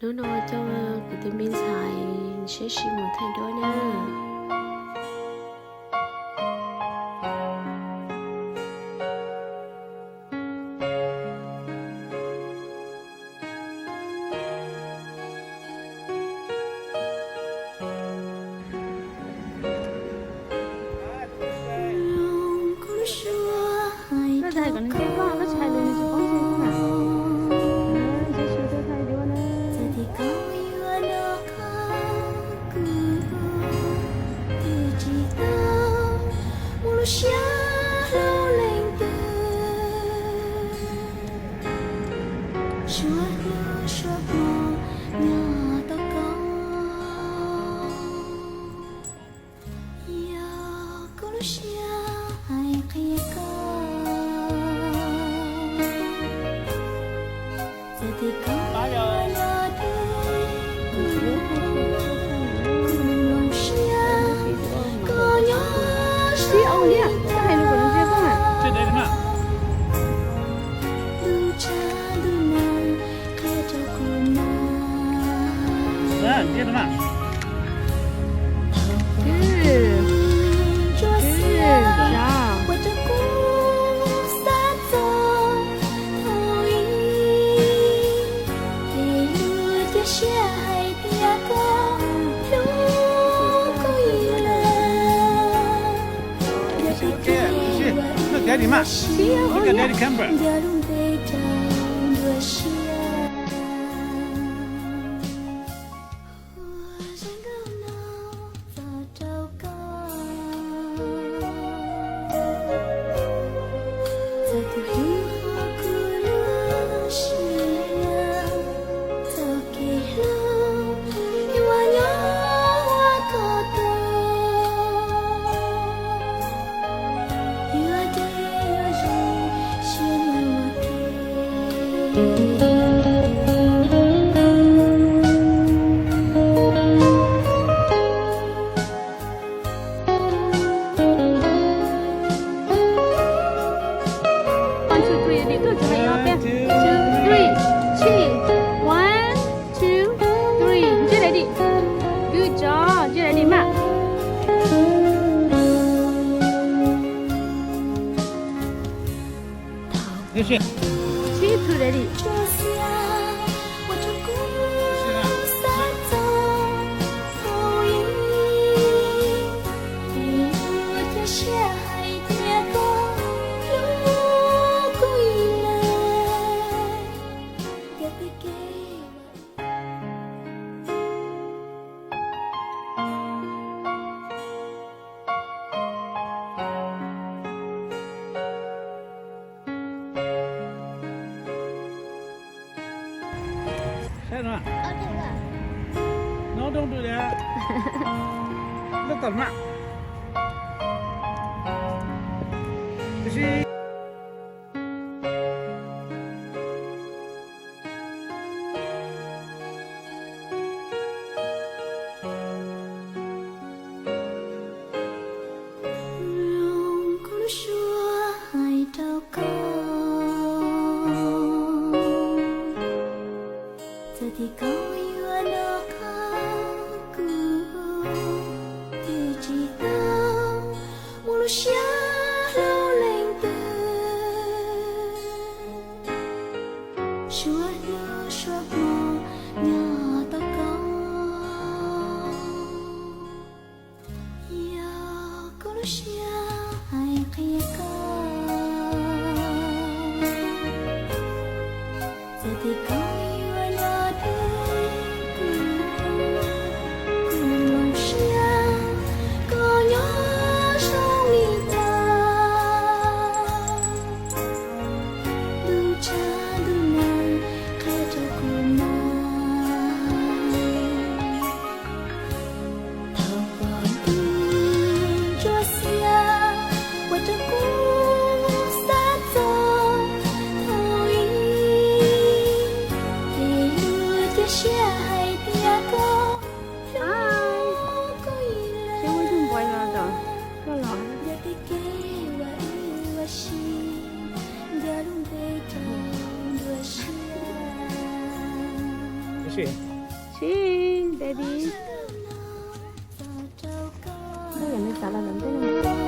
Hnub no coj kuv tus me ntxhais seb sim mus thaij duab na. Look at Daddy, ma. Look at Daddy camera. One, two, three, ready, go. Two, three, cheese. One, two, three. Ntsej ready. Good job. Ntsej ready ma. Cheese, two, ready. Saib no. No, don't do that. Look at me. Mloog kuv lub suab hais rau koj, txawm tias koj yuav nco qab kuv, twb tsis tau muaj lub siab hlub leej twg, suav hnub suav hmo nyob tos koj. Yog koj lub siab hais qhia koj, txawm tias koj yuav nco deb kuv, kuv zoo siab koj nyob zoo li cas. Ntuj tshaj ntuj nag qhia rau kuv mas, thaum pom ntuj ntsuab xiab ua rau kuv xav txog thaum ub, ces lub caij siab hais tias koj hlub kuv ib leeg. Yog tej kev uas wb ua si, nco lub npe rau nruab siab. Sí, baby. Ntej yog nws xav los ntawm ntej no.